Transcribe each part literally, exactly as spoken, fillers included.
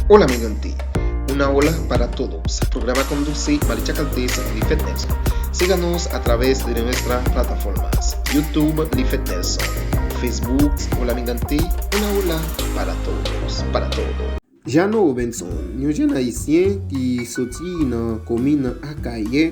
Hola mi gente, una ola para todos. Programa conduce Malicha Caltes Lifet Nelson. Síganos a través de nuestras plataformas YouTube Lifet Nelson, Facebook Hola mi gente, una ola para todos, para todos. Jeannot Robenson, yon jèn ayisyen ki soti nan komin Akayè,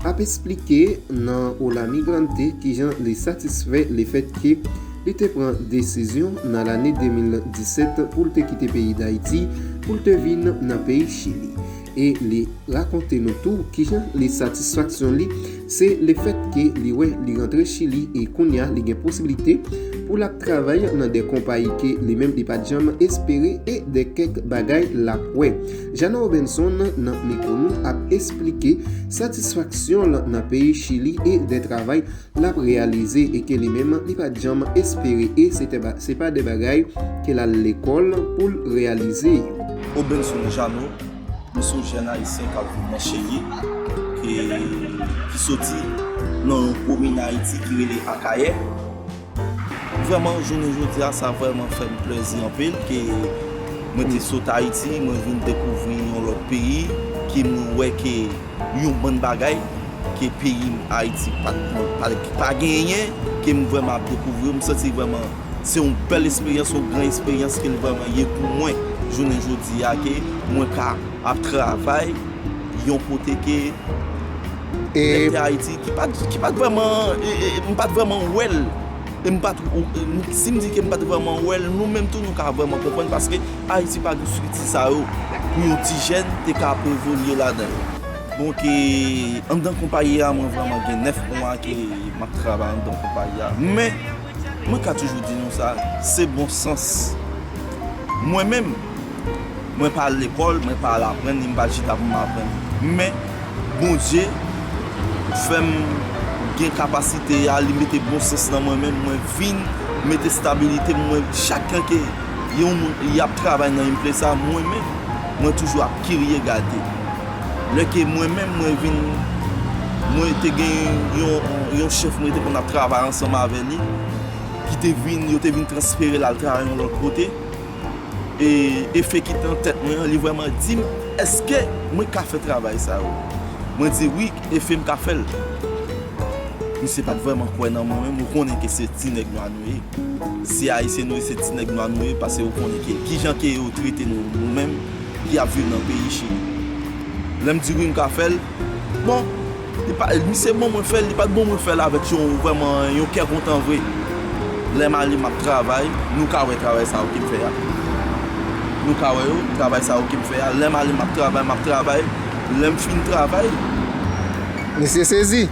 ap esplike nan Hola Migrante kijan li satisfè lefètke li te pran desizyon nan lane de mil disèt pou l te kite peyi Dayiti pou l te vin nan peyi Chili. E li rakonte nou tou kijan li satisfaksyon li se lefètke li wè li rantre Chili e kounye a li gen posiblite pou l ap travay nan de konpayi ke li menm li pa t janm espere e de kèk bagay l ap wè. Jeannot Robenson nan mikwo nou ap esplike satisfaksyon l nan peyi Chili e de travay l ap reyalize e ke li menm li pa t janm espere e se te ba- se pa de bagay ke l al lekòl pou l reyalize yo. Robenson Jeannot, mwen se yon jèn ayisyen k ap viv nan Chili, ki, ki soti nan yon komin Ayiti ki rele Akayè. Vrèman, jounen jodi a, sa vrèman fè m plèzi anpil ke mwen te sot Ayiti, mwen vin dekouvri yon lòt peyi, ke mwen wè ke yon bann bagay ke peyi m, Ayiti, pa, pa, pa genyen, ke m vrèman ap dekouvri yo. M santi vrèman se yon bèl esperyans, yon gran esperyans ke l vrèman ye pou mwen jounen jodi a, ke mwen ka ap travay yon kote ke e lè m te Ayiti, ki pa t, ki pa t vrèman, e, e, m pa t vrèman wè l. E m pa t, ou- m- si m di ke m pa t vrèman wè l, nou menm tou nou ka vrèman konprann, paske Ayiti pa gen estrikti sa yo pou yon ti jèn te ka ap evolye ladan yo. Donk, e, anndan konpayi a, mwen vrèman gen nèf mwa ke m ap travay anndan konpayi a. Men, mwen ka toujou di nou sa, se bon sans. Mwen menm, mwen pa al lekòl, mwen pa al aprann, e m pa al chita pou m aprann. Men, Bondye fè m gen kapasite a, li mete bon sans nan mwen menm, mwen vin mete stabilite m, mwen, chak tan ke yon moun, y ap travay nan yon plas sa, mwen menm, mwen toujou ap kirye gade. Lè ke mwen menm, mwen vin, mwen te gen yon, yon chèf mwen te konn ap travay ansanm avè li, ki te vin, yo te vin transfere l al travay yon lòt kote. E, efe ki te nan tèt mwen an, li vrèman di m, èske mwen ka fè travay sa yo? Mwen di wi, efe m ka fè l. Misye pa t vrèman kwè nan mwen menm, ou konnen ke se ti nèg nwa nou ye. Se ayisyen nou ye, se ti nèg nwa nou ye, paske ou konnen ke kijan ke yo trete nou, nou menm ki ap viv nan peyi Chili. Lè m di wi, m ka fè l, bon, li pa, misye ban mwen fè l, li pa t ban mwen fè l avèk yon, vrèman, yon kè kontan vre. Lè m ale, m ap travay, nou ka wè travay sa yo ke m fè a. Nou ka wè yo, travay sa yo ke m fè a. Lè m ale, m ap travay, m ap travay. Lè m fin travay, misye sezi.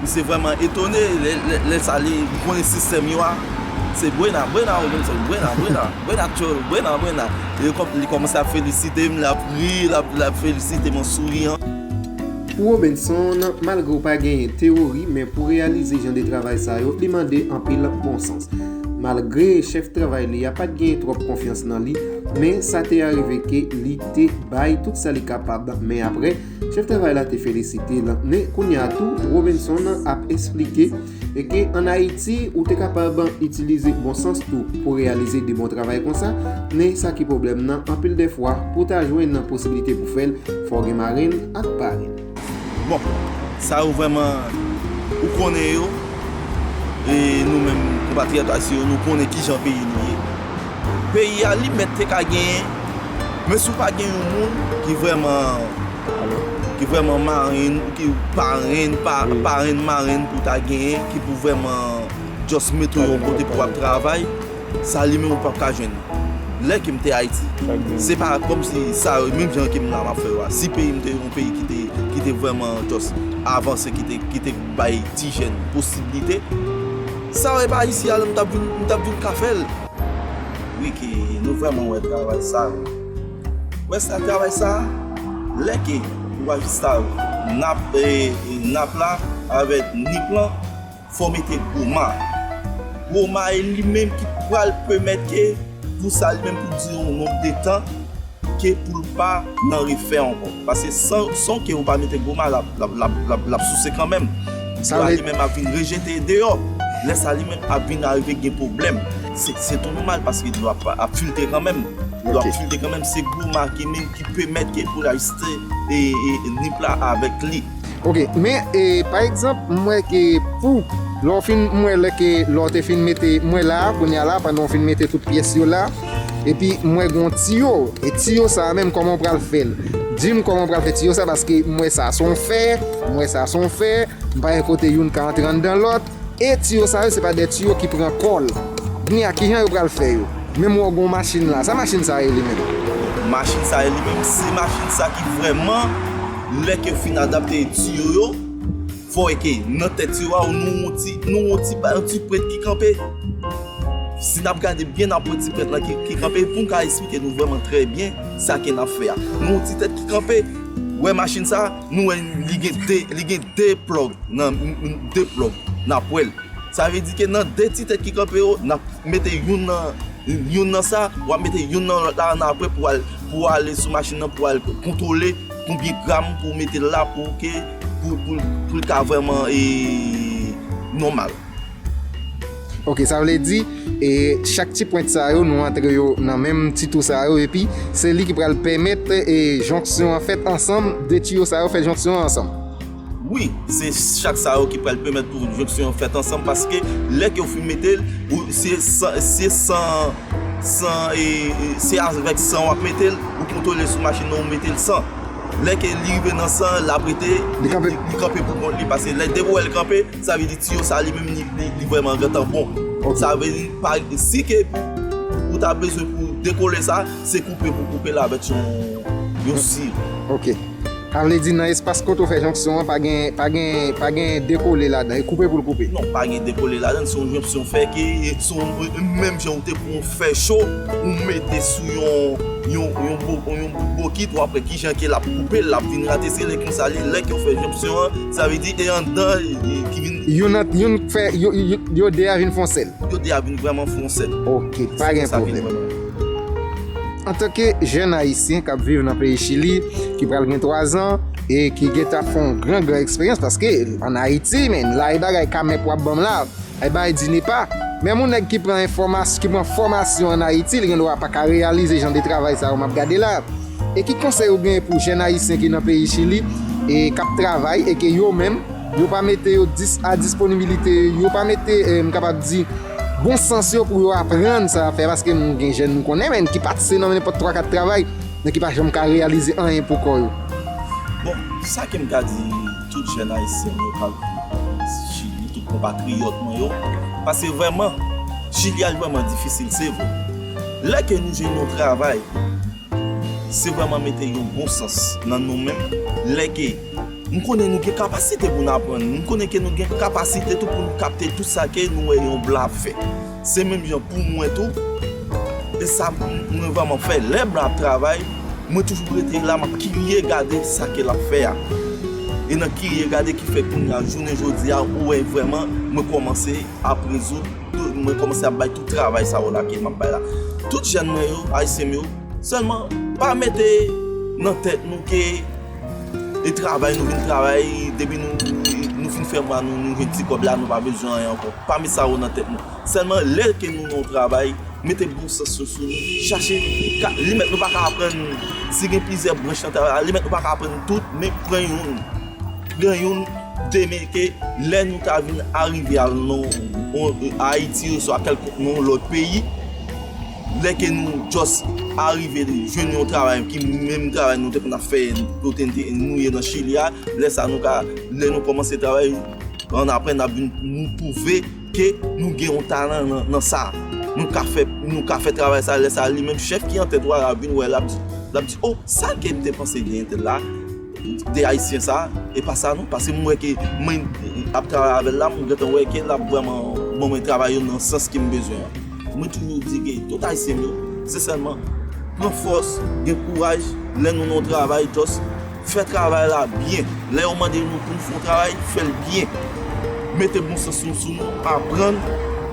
Misye vrèman etone, lè, lè, lè sa li, li konnen sistèm yo a, se bwena, bwena, Robenson, bwena, bwena, bwena, tchò, bwena, bwena. E li kòm-, li kòmanse ap felisite m, l ap ri, l ap, l ap felisite m an souriyan. Pou Robenson, malgre w pa genyen teyori, men pou reyalize jan de travay sa yo, li mande anpil bon sans. Malgre chèf travay li a pa t genyen twòp konfyans nan li, men sa te arive ke li te bay tout sa li kapab. Men apre, chèf travay la te felisite l. Men kounye a tou, Robenson ap esplike e ke ann Ayiti, ou te kapab itilize bon sans tou pou reyalize de bon travay konsa, men sa ki pwoblèm nan, anpil de fwa, pou w ta jwenn posiblite pou fè l, fò w gen marenn ak parenn. Bon, sa yo vrèman, ou konnen yo, e nou menm konpatriyòt ayisyen yo, nou konnen kijan peyi nou ye. Peyi a li mèt te ka genyen, men si w pa gen yon moun ki vrèman, ki vrèman marenn, ou ki parenn, pa, parenn, marenn pou w ta genyen, ki pou vrèman just mete w yon kote pou w ap travay, sa li menm ou p ap ka jwenn. Lè ke m te Ayiti, se pa kòmsi sa yo, menm jan ke m la m ap fè yo a. Si peyi m te yon peyi ki te, ki te vrèman just avanse, ki te, ki te bay ti jèn posiblite, sa yo e pa isi a la m t ap vin, m t ap vin ka fè l. Wi, ke nou vrèman wè travay sa yo. Wè sa, travay sa, lè ke ou wè sa yo, nap, e, e, nap la avèk nip lan, fò mete goma. Goma e li menm ki pral pèmèt ke pou sa li menm pou dire yon nonb de tan ke pou l pa nan refè ankò. Paske san, san ke ou pa mete goma, l ap, l ap, l ap, l ap, l ap souse kanmenm. Dlo a li menm ap vin rejete deyò. Lè sa li menm ap vin arive gen pwoblèm. Se, se tou nòmal paske dlo ap, ap filtre kanmenm. L ap filtre kanmenm, se gwo ma ki menm ki pèmèt ke pou l achte e, e, nip la avèk li. Ok, men e, pa egzanp, m wè ke pou lè w fin, m wè lè ke lè w te fin mete, m wè la, kounye a la, pandan w fin mete tout pyès yo la, epi m wè gon tiyo, e tiyo sa a menm, kòman w pral fè l? Di m kòman w pral fè tiyo sa, paske m wè sa se yon fè, m wè sa se yon fè, m pa wè kote youn ka antre anndan lòt, e tiyo sa yo, se pa de tiyo ki pran kòl. Kounye a, kijan yo pral fè yo? Menm wè w gon machin la, sa machin sa rele menm? Machin sa rele menm, se machin sa ki vrèman, lè ke yo fin adapte tiyo yo, fò e ke nan tèt tiyo a, nou yon ti, nou yon ti, ba yon ti pwent ki kanpe. Si n ap gade byen, n ap wè ti pwent lan ki, ki kanpe, pou n ka esplike nou vrèman trè byen sa ke n ap fè a. Nou yon ti tèt ki kanpe, wè machin sa, nou wè li gen de, li gen de plòg, nan, de plòg, n ap wè l. Sa vle di ke nan de ti tèt ki kanpe yo, n ap mete youn nan, youn nan sa, w ap mete youn nan lòt la, ann apre pou al, pou ale sou machin nan, pou al kontwole konbyen gram pou w mete l la, pou ke, pou, pou, pou l ka vrèman e, nòmal. Ok, sa vle di, e, chak ti pwent sa yo, nou antre yo nan menm ti tou sa yo, epi se li ki pral pèmèt e, jonksyon an fèt ansanm, de tiyo sa yo fè jonksyon an ansanm. Wi, se chak sa yo ki pral pèmèt pou jonksyon an fèt ansanm, paske lè ke w fin mete l, ou, se san, se san, san, e, e, se avèk san w ap mete l, ou kontwole sou machin nan, ou mete l san. Lè ke li rive nan san, l ap rete, li, li, li kanpe pou kont li, paske lè depi w wè l kanpe, sa vle di tiyo sa li menm li, li, li vrèman gentan bon. Sa vle di, pa, si ke ou ta bezwen pou dekole sa, se koupe pou koupe l avèk yon, yon si. Ok. Sa vle di nan espas kote w fè jonksyon an, pa gen, pa gen, pa gen dekole ladan, e koupe pou l koupe? Non, pa gen dekole ladan, se yon jonksyon fè ke, se yon, menm jan ou te pran yon fè cho, ou mete sou yon, yon, yon, bo- yon bokit, w ap wè kijan ke l ap koupe, l ap vin ratese, lè konsa li, lè ke w fè jonksyon an, sa vle di, e anndan, e, ki vin. Youn, youn fè, yo, yo, yo de a vin fè yon sèl. Yo de a vin vrèman fè yon sèl. Ok, pa gen pwoblèm. Antanke jèn ayisyen k ap viv nan peyi Chili, ki pral gen twa zan, e ki gentan ap fè yon gran, gran eksperyans, paske ann Ayiti, men, la e bagay kamè pou ap ban m la, e bagay di ne pa. Menm yon nèg ki pran enfòmas-, ki pran fòmasyon ann Ayiti, li gen dwa pa ka reyalize jan de travay sa yo m ap gade la. E ki konsèy ou genyen pou jèn ayisyen ki nan peyi Chili, e k ap travay, e ke yo menm, yo pa mete yo dis-, a disponibilite, yo pa mete, e, m kapab di, bon sans yo pou yo aprann sa y ap fè, paske nou gen jèn nou konnen, men ki pase nan nenpòt twa kat travay, men ki pa janm ka reyalize anyen pou kò yo. Bon, sa ke m ka di tout jèn ayisyen yo k ap viv Chili, tout konpatriyòt mwen yo, paske vrèman, Chili a vrèman difisil, se vre. Lè ke nou jwenn yon travay, se vrèman mete yon bon sans nan nou menm. Lè ke nou konnen nou gen kapasite pou n aprann, nou konnen ke nou gen kapasite tou pou nou kapte tout sa ke nou wè yon blan ap fè. Se menm jan pou mwen tou, e sa m- mwen vrèman fè. Lè blan ap travay, mwen toujou rete la, m ap kirye gade sa ke l ap fè a. E nan kirye gade ki fè kounye a, jounen jodi a, ou wè vrèman, mwen kòmanse ap rezoud, tout- mwen kòmanse ap bay tout travay sa yo la ke m ap bay la. Tout jèn mwen yo, ayisyen m yo, sèlman pa mete nan tèt nou ke e travay, nou vin travay, depi nou, nou fin fè mwa, nou, nou jwenn ti kòb la, nou pa bezwen anyen ankò. Pa met sa yo nan tèt nou. Sèlman lè ke nou nan yon travay, mete bon sans yo sou nou, chache, ka- limèt nou pa ka aprann, si gen plizyè branch nan travay la, limèt nou pa ka aprann tout, men pran youn, pran youn, demen ke lè nou ta vin arive al nan, on- Ayiti, oswa kèlkonk nan yon lòt peyi, lè ke nou just arive jwenn yon travay ki menm travay nou te konn ap fè, nou te- nou ye nan Chili a, lè sa nou ka, lè nou kòmanse travay, ann apre n ap vin nou pwouve ke nou gen yon talan nan, nan sa. Nou ka fè, nou ka fè travay sa, lè sa li menm chèf ki an tèt ou a, l ap vin wè, l ap di, l ap di, oh, sa ke m te panse gen entèl la, de ayisyen sa, e pa sa non, paske m wè ke mwen ap travay avè l la, m gentan wè ke l ap vrèman ban mwen travay yo nan sans ke m bezwen an. Mwen toujou di ke tout ayisyen m yo, sensèman, pran fòs, gen kouraj, lè nou nan yon travay, just fè travay la byen. Lè yo mande nou pou n fè yon travay, fè l byen. Mete bon sans nou sou nou, aprann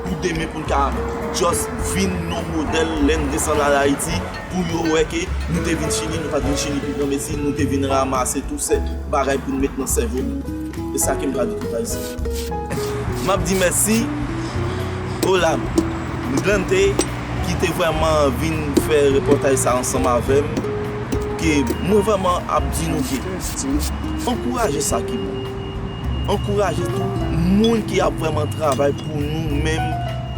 pou demen pou n ka just vin yon modèl lè n desann al Ayiti, pou yo wè ke nou te vin Chili, nou pa t vin Chili pou granmesi, nou te vin ranmase tout sèt bagay pou n met nan sèvo nou. E sa ke m ka di tout ayisyen. M ap di mèsi Olan Migrante Ki te vrèman vin fè repòtaj sa ansanm avè m, ke mwen vrèman ap di nou ke ankouraje sa ki bon. Ankouraje tout moun ki ap vrèman travay pou nou menm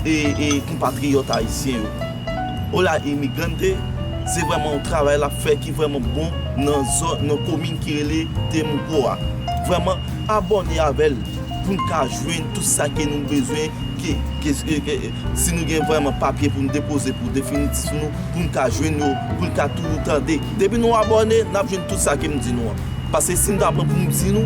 e, e konpatriyòt ayisyen yo. Hola Imigrante, se vrèman yon travay l ap fè ki vrèman bon nan zòn, nan komin ki rele Temuco a. Vrèman, abòne avè l pou n ka jwenn tout sa ke nou bezwen, ke, ke, ke, ke, si nou gen vrèman papye pou n depoze pou definitif nou, pou n ka jwenn yo, pou n ka toujou tande. Depi nou abòne, n ap jwenn tout sa ke m di nou an. Paske si m ta pran pou m di nou,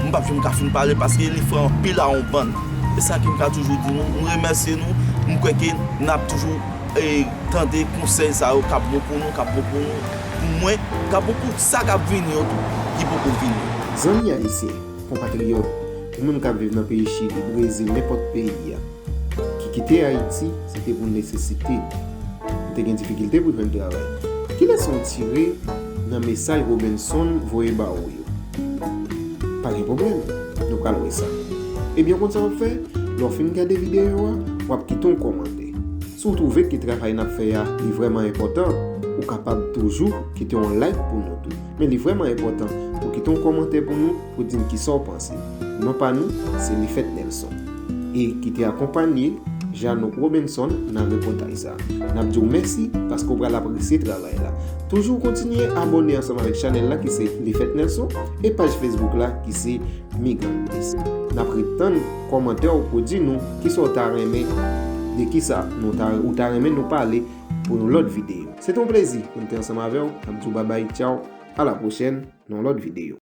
m p ap janm ka fin pale paske li fè anpil a yon bann. E sa ke m ka toujou di nou, m remèsye nou, m kwè ke n ap toujou, e, tande konsèy sa yo k ap bon pou nou, k ap bon pou nou, pou mwen, k ap bon pou sa k ap vini yo tou, ki poko vini. Zanmi ayisyen, konpatriyòt, ou menm k ap viv nan peyi Chili, Brezil, nenpòt peyi a, ki kite Ayiti, se te pou nesesite. Ou te gen difikilte pou jwenn travay. Ki lèson w tire nan mesaj Robenson voye ba ou yo? Pa gen pwoblèm, nou pral wè sa. Ebyen, w konn sa w ap fè? Lè w fin gade videyo a, w ap kite yon kòmantè. Si w twouve ke travay n ap fè a, li vrèman enpòtan, ou kapab toujou kite yon like pou nou tou. Men li vrèman enpòtan pou kite yon kòmantè pou nou, pou di n kisa w panse. Non pa nou, se Lifèt Nelson. E ki te akonpanye Jeannot Robenson nan repòtaj sa. N ap di w mèsi paske w pral apresye travay la. Toujou kontinye abòne ansanm avèk chanèl la ki se Lifèt Nelson e paj Facebook la ki se Migrantis. N ap ret tann kòmantè w pou di nou kisa w ta renmen, de kisa nou ta, ou ta renmen nou pale pou yon lòt videyo. Se te yon plezi pou n te ansanm avè w. N ap di w babay, tchaw, a la pwochèn, nan yon lòt videyo.